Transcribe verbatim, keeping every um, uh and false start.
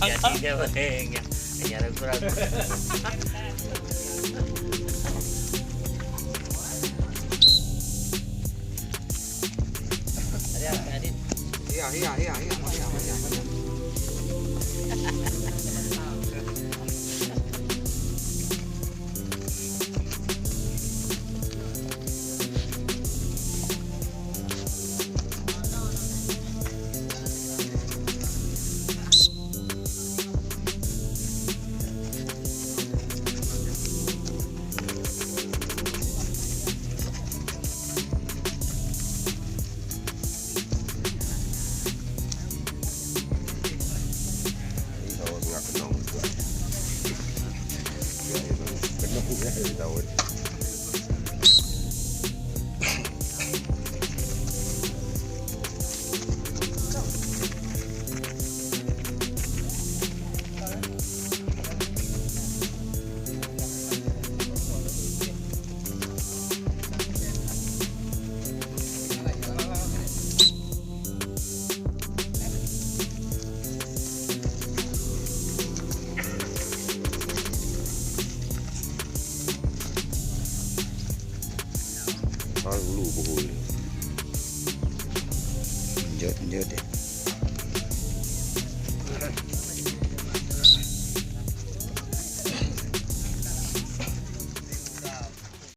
Jadi dia boleh. Hanya ragu-ragu. Iya, iya, iya, iya. Banyak, banyak, banyak. Hai, ulu bohôi. Jeuet, jeuet deh.